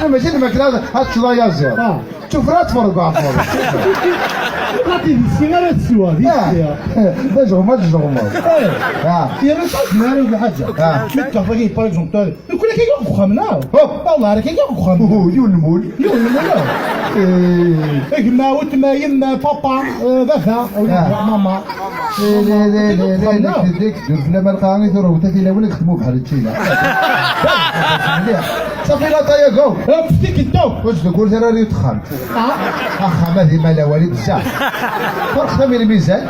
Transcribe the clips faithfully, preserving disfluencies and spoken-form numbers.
Mačči d, mačči d lmakla ad teččeḍ ayaziḍ. Ah. Tufra tferreq ɣef wurḍ. Ati di sin ara teswa, di sin. D ajeɣma, d ajeɣma. Yerra s azmar i lḥaǧa. Mi tekkeḍ tagi, par exemple, nekk la kaya deg uxxam, neɣ? Hop. Wallah, la kaya deg uxxam. Uhu, yiwen n lmul. Yiwen n lmul. Eh. Gma, wetma, yemma, papa, eh, baba, mama. Dik ddurt fell-am lqaɛa i turew, ta tilawin deg tmubeḥ d ččina. Mliḥ. Safi la tayago. Ftik ddaw. Ur ttdukul tara ri texxamt. Axxam ad imal awali bzaf. Ferqet am lmizan.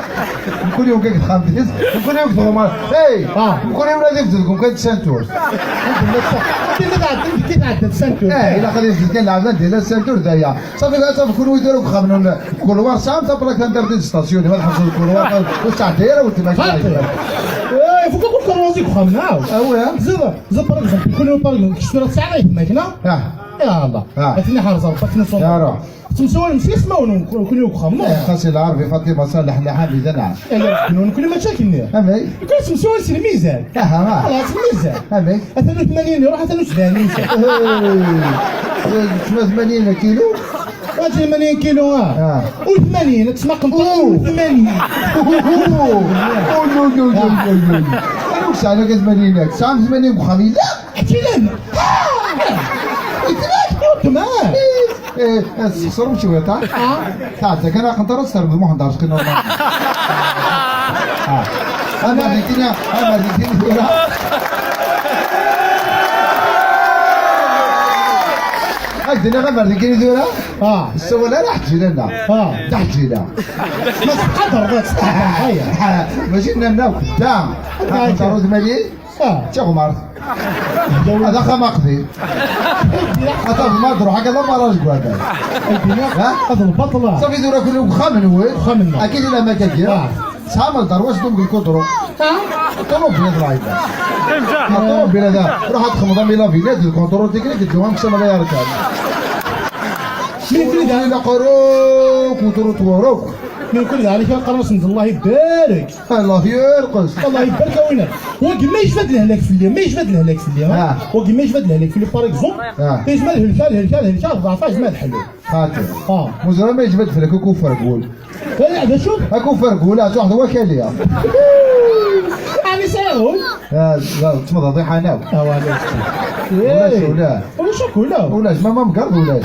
Mkul yum kak texxamt-is. Mkul yum tɣumar. Hey! Mkul yum ad ibded kum kan tsanturt. Kif tɛedda tsanturt? Eh, ilaq ad ibded kan lɛebd anda yella tsanturt d aya. Safi la taf kunwi tura deg uxxam-nwen. Kulwar tesɛam taplak anda ara d-istasyuni, ma tḥebseḍ kulwar, ur tettɛeddi ara weltma. Xaṭi. Eh, ifuk akk kulwar zik uxxam, neɣ? Awi, ha? Ziḍ, ziḍ, par exemple, kunwi, par exemple, kečč tura tesɛiḍ ayetma-k, neɣ? Ah. Ya Allah. Ah. Atni ḥerz Rebbi, atni ṣṣuṛ. Ya Rebbi. Temsawalem s yismawen-nwen, kun-, kunwi deg uxxam, neɣ? Eh, xas ilɛerbi Faṭima Ṣaleḥ, Liḥa Bida, neɣ? Eh, ya Rebbi, kunwi mačči akken-nni. Amek? Kunwi temsawalem s lmizan. Aha, ah. Xalas, s lmizan. Amek? Atan u tmanyin iruḥ, atan u sebɛin yusef. Eh, tma tmanyin kilu? Atan tmanyin kilu, ah. Ah. U tmanyin, ad tesmaqem u tmanyin. Oh, no, no, no, no, no. Anwa i yesɛan akka tmanyin? Tesɛam tmanyin deg uxxam yella? Akilem! Itlak! Weltma! Eh, eh, tesxeṣrem cwiṭ, ha? Ah. Tɛedda kan aqenṭar ad termed Muḥend Arezqi normal. Ah. Ama d nekkini, ama d nekkini tura. Ad d-iniɣ ama d nekkini tura. Ah. Ssawal ara Ḥǧila-nneɣ. Ah. D Ḥǧila. Ma tqadreḍ ad tqadreḍ, aya. Mačči nnan akk, da. Aqenṭar ur tmali. Ah. D tiɣmert. Ad axxam aqdim. Ad tafeḍ ma d-ruḥ akka d amaṛaj deg waman. Ha? Ad lbaṭla. Safi tura kul uxxam-nwen. Uxxam-nneɣ. Akka di lamak-agi. Ah. Tesɛam lderwa s dum deg lkudru. Ah. Ṭumubil d lɛibad. Ṭumubil da. Ruḥ ad txemmeḍ am ilavinet d lkontrol teknik d lwam ksam ala yarkan. Mi kul da. Ilaq akk uṭru twara akk. Mi kul da, ɛni kan qqaren-asen d Allah ibarek. Allah yerqes. Allah ibarek a winna. Wagi ma yecba-d lehlak fell-i, ma yecba-d lehlak fell-i, ha? Ah. Wagi ma yecba-d lehlak fell-i, par exemple, ah, yecba-d helka, helka, helka, ḍeɛfa, yecba-d ḥelu. Xaṭi. Ah. Muzra ma yecba-d fell-ak, akuffer gul. Eh, d acu? Akuffer gul, ah, tuḥ d wakali. Ɛni sɛiɣ ul? Ah, la, tmeḍaḍ iḥanaw. Ah, wala. Ulac, ula. Ulac akk, ula. Ulac, ma, ma mgerḍ, ulac.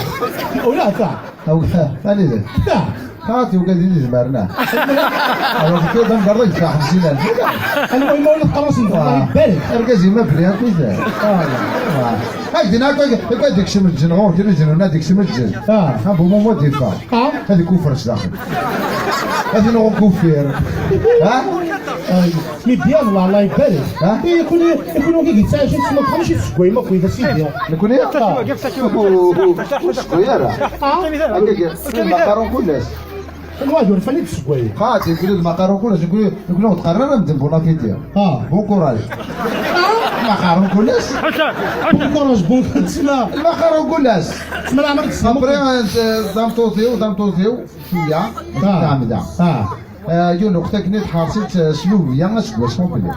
Ula, ta. Aw, anida? Ta. Xaṭi, ugad i d-izemren, ah. Alors, tu es dans le garde, il fait xemsin alef. Anwa ma ula teqqareḍ-asen, Allah ibarek. Argaz-im abri akk i d. Ah. Ak din akk, akk ad ikcem lǧen ɣur-k, lǧen, ad ikcem lǧen. Ah. Ha, bu moment il fait. Ah. Ad ikuffer s daxel. Ad inuɣ ukufir. Ha? Ah, mi bien, Allah, Allah ibarek. Ha? Eh, yakun, yakun wagi yettɛic, yettmeḍ xemsa n tseggayin akk, d asidi. Nekni? Ah. Ur tseggaw ara. Ah. Akka, lmaqarun kullec. Anwa d urfan i d-tseggayin? Xaṭi, nekni lmaqarun kullec, nekni, nekni ur tqarr ara medden bon appétit. Ah. Bon courage. Ah. Lmaqarun kullec. Bon courage, bon, tesma. Lmaqarun kullec. Tesma leɛmer tesma. Après, euh, tameṭṭut-iw, tameṭṭut-iw. Cwiya, ah, tɛemda. Ah. Ah, yiwen uqt akken i tḥerṣ-itt, ah, s lubya aseggas mukli.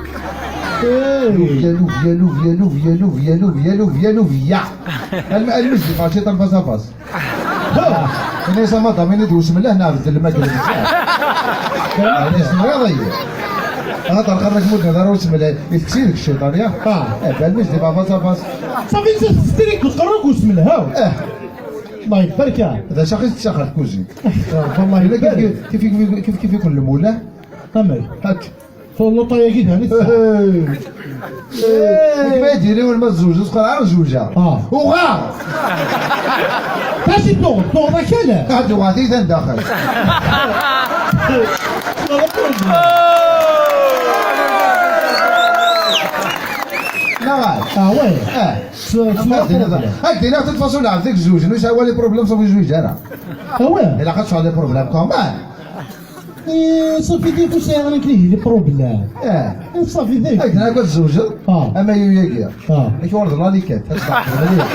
Hey. Lubya, lubya, lubya. Alm-, almizdi qal ciṭan face à face. Ah. Ini-as a madam, ini-d usmel, ah, neɛbed lmakla. Ah, ini-as nɣiḍ-iyi. Axaṭer xaṭer kem ur d-hḍer usmel, i teksi deg cciṭan, ya? Ah. Eh, ben, almizdi face à face. Safi, s-, s-, s-, tqerreb usmel, ha? Eh. Allah ibarek. D acu i tettaxer tkuzint? Wallahi kif, kif, kif, kif, kif ikun lmula? Amek? Hak. Ṭul luṭa-yagi d hani tessa. Hey. Hey. Kif ay d-yili win ma tzewǧeḍ, tqal ara zewǧeɣ. Ah. Uɣeɣ! Taci tuɣeḍ, tuɣeḍ akal? Ad uɣeɣ tiyita n daxel. Neɣ ad. Ah, ouais. Eh. S-, s-, ad d-iniḍ, ad d-iniḍ de toute façon, lɛebd i izewǧen, ur yesɛi wala problème, safi ur yezwiǧ ara. Ah ouais. Ilaq ad tesɛuḍ les problèmes quand même. Eh, safi, d acu sɛiɣ nekk ihi les problèmes? Eh. Eh, safi, d acu? Ad d-iniḍ ad tzewǧeḍ, ah, ama yu yagi. Ah. Nekk ur d lalikat, ad tṣeḥḥeḍ mliḥ.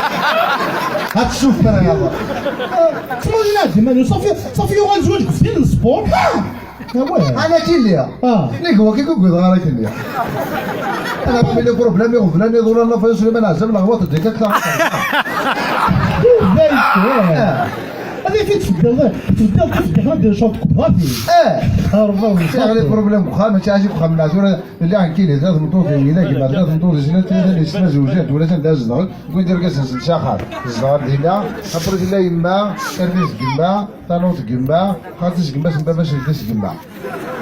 Ad tessuffer yaḍ. Ah, ttmagin-d iman-iw, safi, safi yuɣal zwaǧ deg zzin n sport. Ah! Awah. Ala tilli. Ah. Nnig wakk i kugiḍ ɣer akken. Ana famille problème iɣeblan iḍulan la fayus liman ɛzam la ɣwat deg akta. Ad ifit tfeddiḍ, tfeddiḍ, tfeddiḍ, ad d-ncaḍ tqebḍat-i. Eh. Arba. Tiɣli problème uxxam, mačči ɛaci uxxam, tura lliɣ nekkini, tlata tmeṭṭutin, wina gma, tlata tmeṭṭutin, tlata n yesma zewǧent, wala atan da zedɣen, wwin-d irgazen-nsen s axxam. Zedɣen dinna, après tella yemma, armi tgemma, Tanut gma, xaṭi s gma s baba s gma.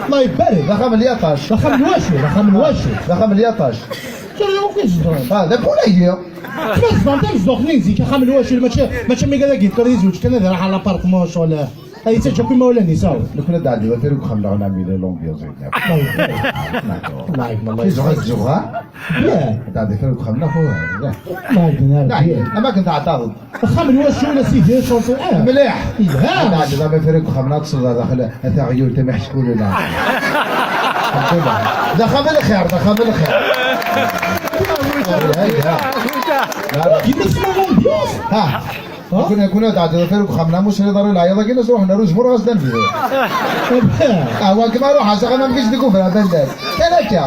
Allah ibarek. D axxam n yaṭac. D axxam n wacu? D axxam n wacu? D axxam n yaṭac. Tura akk i zedɣen. Ah, d akulagi. Tma zedɣen tamezduɣt-nni n zik, axxam n wacu, mačči, mačči mi gada giṭar yezweǧ kan ad iruḥ ɣer l'appartement, ccɣel. Ay yettaǧǧa akk imawlan-is, aw. Nekni ad d-ɛeddiɣ afir deg uxxam-nneɣ, nɛemmi les longues. Allah ibarek. Allah ibarek. Tizɣa tzuɣa. Ad d-ɛeddiɣ afir deg uxxam-nneɣ, tura. Am akken tɛeṭṭaḍ. Axxam n wacu la sidi, chantier, ah. Mliḥ. Yelha. Ad d-ɛeddiḍ am afir deg uxxam-nneɣ, ad tesleḍ ar daxel, a taɣyult, a miḥeckulen. D axxam n lxir, d axxam n lxir. Yelha, yelha. Yemma tesma l'ambiance. Ha. Kuna, kuna tɛeddiḍ ɣef uxxam n Amus, ur iḍerru leɛyaḍ-agi, ad ruḥen ar uzemmur, ɣas d anebdu. Ah, wa kem aruḥ, a saxan, am kečč deg ufra, bandal. Kan akka.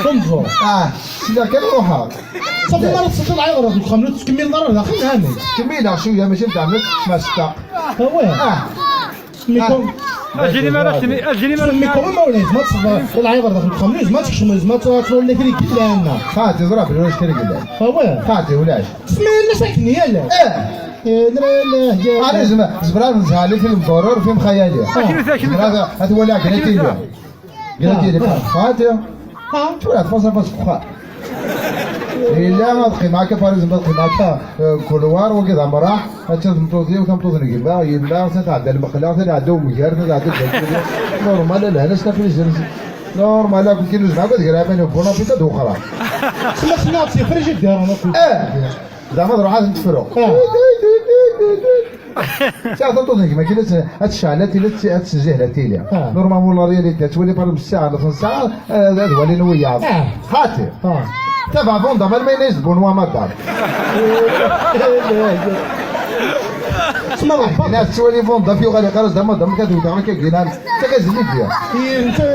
Tunẓur. Ah, sliɣ kan ruḥeɣ. Safi, ma ara tesseḍ leɛyaḍ ɣer uxxam, ur tettkemmileḍ ara daxel, hani? Kemmileɣ cwiya, mačči n tɛemmet, ma sṭaq. Ah, ouais. Ah. Ajini mara tini, ajini mara tini. Mikum ma wala yezma tsba, wala ayɣer daxel uxxam, yezma tekcem, yezma tṛuḥ kra yellan. Ha, teẓra belli ulac kra yellan. Awa. Ha, te ulac. Tesma yella sakin yalla. Eh. Eh, la, la, la. Ani zma, zmra nzali film d'horreur, film xayali. Akin, akin. Zmra, at wala kra tili. Gila tili, ha. Tura tfaṣ afas deg uxxam. Yella ad qqimeɣ akka, par exemple, ad qqimeɣ akka, eh, couloir, wagi d amraḥ, atta tmeṭṭut-iw, tameṭṭut n gma, yemma, ta tɛedda lmeqla, ta tɛedda umger, ta tɛedda lǧaǧǧa. Normal, ala, ala, c'est un plaisir. Normal, akk kinu zmeɣ, ad greɣ iman-iw, bon appétit, ad wexreɣ. Tma tenna-ɣ-d si frigidaire, akk. Eh! Zeɛma ad ruḥ ad ten-tefru. Ah. Sɛiɣ tameṭṭut n gma, kien ad tecɛel, ad tili, ad tessezzihl, ad tili. Ah. Normalement, la réalité, ad twali par ssaɛa, nus n ssaɛa, eh, ad walin wiyaḍ. Ah. Xaṭi. Ah. Tabaɛbun d amal ma yella yesbun wa madam. Tesma rebba. Ad twali bun daf yuɣal iqar-as d amadam, kad wteɣ akka ginan. Tagazlit ya. Yenta,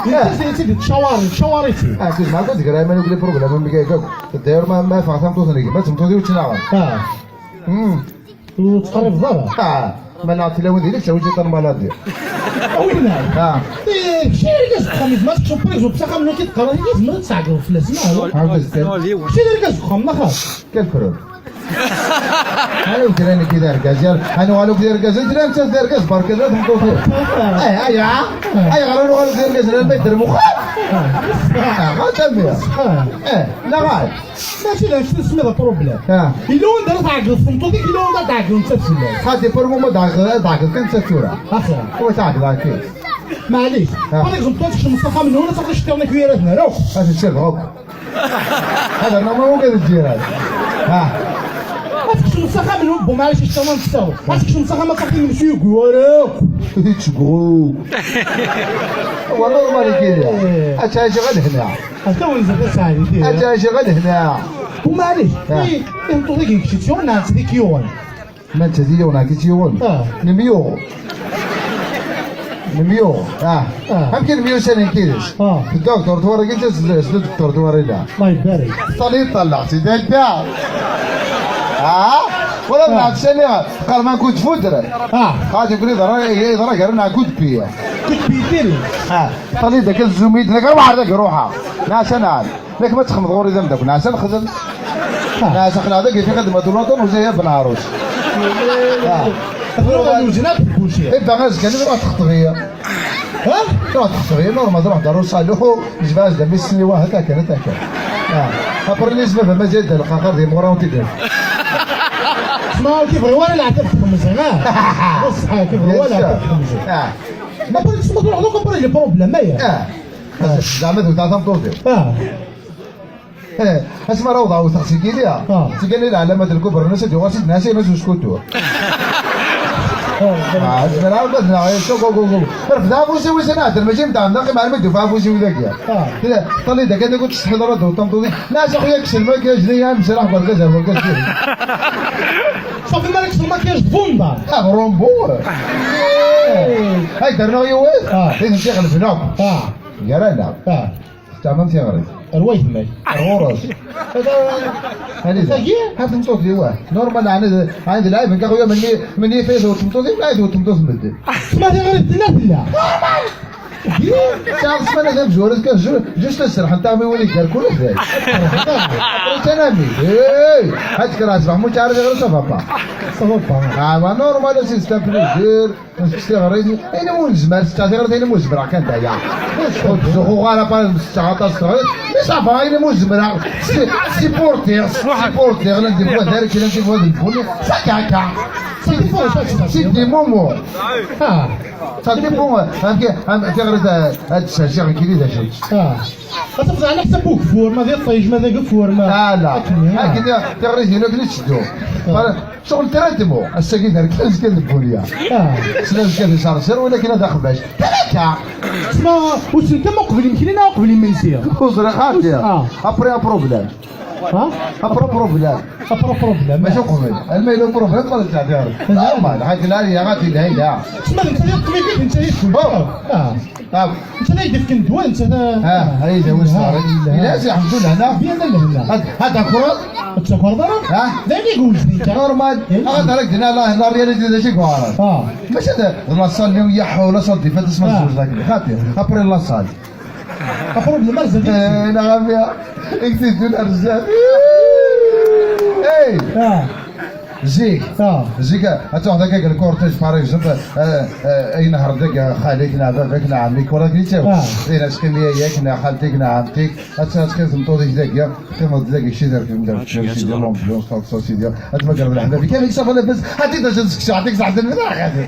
yenta, yenta, yenta, tcawar, tcawar-it. Ah, tezma, ad tger ayman ugli problème, mi gayek akk. D'ailleurs, ma, ma ffeɣ tameṭṭut n gma, d tameṭṭut-iw ttnaɣen. Ah. Hmm. Ur tettqerribeḍ ara. Ah, ma neɣ tilawin di lefsa, wi tt-iṭan maladi. Awina. Ah. Eh, kečč d argaz n uxxam, yezmer ad tekcem, par exemple, s axxam n waki teqqar, yezmer ad tɛeggeḍ fell-as, neɣ? Ɛawed azekka. Kečč d argaz n uxxam, neɣ xas? Quelle preuve? Anwa kra nekk d argaz, yar, anwa akk d argaz, d netta d argaz, barka d tameṭṭut. Eh, aya. Ayɣer anwa akk d argaz, llan ma yedder muxxam? Ah, xaṭi. Eh, neɣ ay. Mačči d acu tesmiḍ problème. Ah. Yella wanda ara tɛeggeḍ tmeṭṭut-ik, yella wanda ara tɛeggeḍ nettat fell-as. Xaṭi, pour le moment, ad ɛeggeḍ, ad ɛeggeḍ kan nettat tura. Axir. Ur tɛeggeḍ ara kan. Maɛlic. Ah. Par exemple, tkecmeḍ s axxam-nwen, ad tafeḍ iceṭṭiḍen-ik ur ara ten-ara akk. Ad ten-ssiɣeɣ akk. Ad rnuɣ ma ugad lǧiran. Ah. Ad tkecmeḍ s axxam-nwen, bu maɛlic iceṭṭiḍen ad ten-tessiɣeḍ. Ad tkecmeḍ s axxam, ad tafeḍ imensi ur yewwi ara akk. Yettgru. Wa normal kida. Eh. Ad tɛiceḍ ad hna. Ata wenza tasaɛdit. Ad tɛiceḍ ad hna. Bu maɛlic. Ah. Eh, eh, ṭuḍi kečč, tt-yuɣen neɣ tt-dik yuɣen? Ma netta di yiwen, ɛeddi-tt yiwen. Ah. Nemyuɣ. Nemyuɣ. Ah. Ah. Amek i nemyussan nekk yid-s? Ah. Dduktṛ twara-yi, s dduktṛ twara-yi. Allah ibarek. Ṭṭal-iyi ṭṭalleɣ-tt-id akka. Ah? Wala, ah, nɛeṭṭes-nni, teqqar ma nkud tfudr. Ah. Ah, tugri ḍra, ḍra gar-aneɣ nkud piya. Nkud piya tiri. Ah. Ṭṭal-iyi-d akka, tzum-iyi-d, nekk ar waḥed ad ruḥeɣ. Nɛas ad nɛad. Nek ma txedmeḍ ɣur-i d ameddakel, nɛas ad nexdem. Nɛas aql-aɣ dagi fi xedma d ulaṭun, uzay a Ben Ɛrus. Ah. Tura ad newzen akk deg kulci. Ibba azekka-nni ruḥ texṭeb-iyi. Ha? Ruḥ texṭeb-iyi, normal, ruḥ d Arusalu, jbeɛ-as-d a mmi-s-nni, wa hata kan, hata kan. Ah. Après, les baba mazal d lqaxer di mura u tidal. Ma ur k-ibɣi wara leɛtab txemzer, ha? Bṣeḥ, ur k-ibɣi wara leɛtab txemzer. Ah. Ma après, tessma truḥ akk, après, les problèmes, aya. Ah. Zeɛma d wta tameṭṭut-iw. Ah. Eh, asma ara awḍeɣ wteɣ si Gilya. Ah. Si Gilya, lɛalamat lkubra, nnas ad yuɣal si Dnasi, nnas uskutur. Ah, zemreɣ ad neɣ, eh, so, go, go, go. Refdeɣ afus-iw i s-nɛeddan, mačči mtɛen, naqim ɛalmi d-ufa afus-iw dagi. Ah. Tella, ṭṭal-iyi-d akka, tagi ur tsetḥiḍ ara d-tewweḍ tameṭṭut-ik. Nnas, axuya, kkes lmakyaj, d-iyi, ad msaraḥ deg urgaz ar urgaz. Safi, ma kkes lmakyaj d bunda. Ah, rumbu. Eh. Ay, d-rnuɣ yiwet. Ah. Di nsiɣ lefnaq. Ah. Gar-aneɣ. Ah. Tettɛamam tiɣrit. Ar waytma-k. Ar ɣur-s. Anida? Tagi? Ar tmeṭṭut di wah. Normal, ɛni d, ɛni d lɛib, nekk axuya, menni, menni fayet ur tmeṭṭut, menni ur tmeṭṭut medden. Ma tiɣrit tella, tella. Normal. Tesɛa ssmana tamezwarut kan, ju-, juste ad serḥent taɣmiwin i gar kul ad day. Ur ttanami. Hey! Ad tekker ɛad ṣṣbeḥ, mu teɛriḍ iɣri, ça va pas. Ça va pas. Ah, bah, normal, c'est un plaisir. Tekkes tiɣrit, ayen umi nezmer, tettaɣ tiɣrit, ayen umi zemreɣ kan d aya. Ur ttzuxxuɣ ara, pa, tettaɣ aṭas tiɣrit, mais ça va, ayen umi zemreɣ. Si-, supportiɣ, supportiɣ, la des fois d arki, la des fois d lbuni, ça caca. C'est des moments. Ah. Ça dépend, amek, amek tiɣrit, euh, ad d-sersiɣ nekkini d acu-tt. Ah. Ad tafeḍ ɛla ḥsab ugeffur, ma d iṭij, ma d ageffur, ma... Ah, la. Akken, ah. Akken, tiɣrit-inu akken i tetteddu. Ah. Par-, Ccɣel traitement, ass-agi d argaz kan d bunya. Ah. Slan kan iṣerṣir, walakin ad axbac. Talata! Tesma, ur sent am uqbel imekli neɣ uqbel imensi? Ur ẓriɣ xaṭi. Ah. Après un problème. ها؟ أبرو بروبلام. أبرو بروبلام. ماشي قبل. الما إلا بروبلام، قبل التعبير. لا، ما، الحاج لا، يا غادي، لا، لا. اسمع، أنت يا الطبيب، أنت يا الكل. أوه. آه. طب. أنت لا يدفك الدواء، أنت لا. آه، هاي دواء صار. لا، لا، الحمد لله، هنا. بيان الله، لا. هاد، هاد أكراد. أنت أكراد، أنا؟ ها؟ لا، اللي يقول لي أنت. نورمال. إيه؟ هاد راك دنا لا، لا، رياليتي دا شي كوارا. آه. ماشي هذا، لا صال اليوم يحو، لا صال ديفا، تسمع آه. الزوج ذاك. خاطر، أبري لا صال. أخرج لمرزق. إيه، نعم يا. اكتب دون أرزاق. إيه. آه. زيك. آه. زيك، هتروح داك الكورتيج، باغ اكزومبل، آه، آه، أي نهر داك خالك، لا باباك، لا عمك، ولا كي تساوي. آه. زين، أسكن ليا ياك، لا خالتك، لا عمتك، هتسكن في مطوريك داك، يا. كما تلاقي شي دار كيما دار شي دار لومبيونس، طاق سوسيديا. هاد ما قال الحبابي كان يكسب على بس. هاتي دا جات سكسي، عطيك ساعة المدار غادي.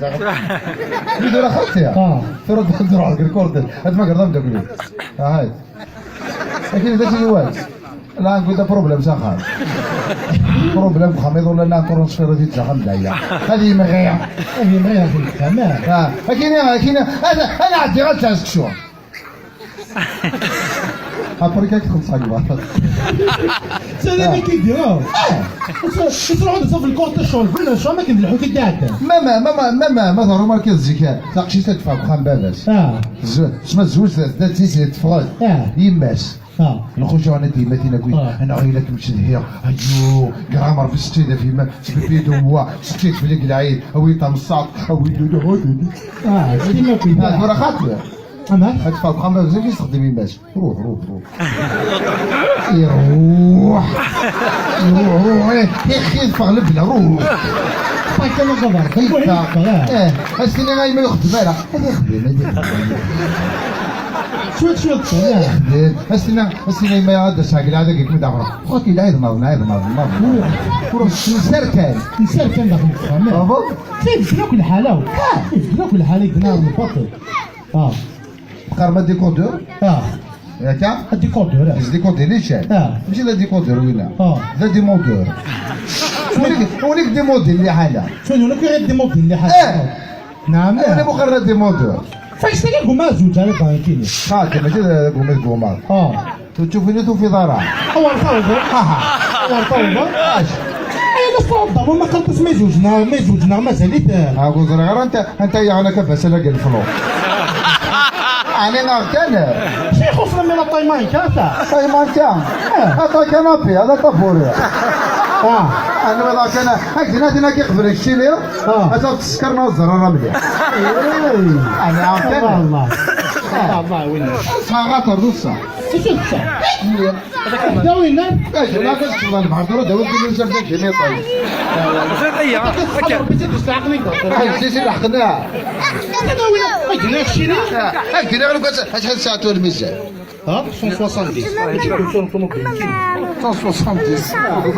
بدون خاطر. آه. ترد تروح الكورتيج. هاد ما قال داك. آه، هاي. لكن إذا شنو واش؟ لا، نقول ده بروبليم ساخر. بروبليم خميض ولا لا ترونسفير دي تزخم دايا. هذه مغيا. هذه مغيا في الكلام. آه، لكن يا، لكن أنا، أنا عندي غير تاع سكسيون. أبريكا كتخلص على الباطل. سلام آه. كيدير، آه. آه. تروح تصوف الكورتيج شغل، كل شغل ما كندلحو كي قاعد. ماما، ماما، ماما، ما ظهروا ماركة الزكاة. تاقشي تدفع بخام باباس. آه. ز-، سما الزوج ذات، ذات زيزي تفضل. آه. يماس. آه. نخرج أنا ديما تينا كوي. آه. أنا غير لك مش هي. أيو، جرامر بس تيدا في ما، سبيبي دوا، سكيت في العيد، أوي تمصات، أوي دودو، هودو. آه، ديما كوي. آه، ورا خاطر. أما؟ هاد فاطمة ما بزاف يستخدم يماس. روح، روح، روح. يروح. يروح، روح. إيه، يا أخي، يدفع البلا، روح. باي كان الغبر، باي كان. إيه، أستنى غاي ما يخدم، لا. هذا يخدم، هذا يخدم. شوية، شوية، يخدم. أستنى، أستنى ما يعدش هاك، لا، هذاك يكمل دابا. خوتي، لا، يضمر، لا، يضمر، يضمر. روح. روح، نسركن. نسركن داخل الفخامة. أبو؟ كيف شنو كل حالة؟ آه. كيف شنو كل حالة؟ يقدر يضمر البطل. آه. بقى ما ديكودور؟ آه. ياك؟ الديكودور، آه. بس ديكودور لي شاد. آه. ماشي لا ديكودور ولا. آه. لا ديمودور. وليك، وليك ديموديل اللي حالة. شنو لك غير ديموديل اللي حالة؟ آه. نعم، أنا آه. مقرر ديمودور. فاش تلقوا ما زوج على بانكيني؟ خاطر ماشي لا قومي قومار. آه. تشوفيني تو في دارها. أول طاوبة. ها، ها. أول طاوبة. اش؟ اي، بس طاوبة، ما قلت ما زوجنا، ما زوجنا، ما زالت. ها، قول زرا غير أنت، أنت يا أنا كبس لك الفلو. أنا ناغتنا. شيخ، وصلنا من الطايمان كاتا. طايمان كا. آه. هذا كنابي، هذا طابوري. آه. أنا والله كان، هاك دينا، دينا كي قبل الشيلي. آه. هذا تسكرنا الزرارة مليح. إيه. أنا عارف. الله، الله. الله، الله، وين؟ صغار نص. شوف، شوف. هذا وين؟ ايش ما قلت والله البحر، ترى داوود كل شيء في الجميع طيب. زين، أي، هكا. آه، سيدي، لحقنا. هذا وين؟ ما قلنا شيء. آه، هاك دينا غير قلت، اش حد ساعته الميزان؟ ها؟ مية وسبعين. مية وسبعين.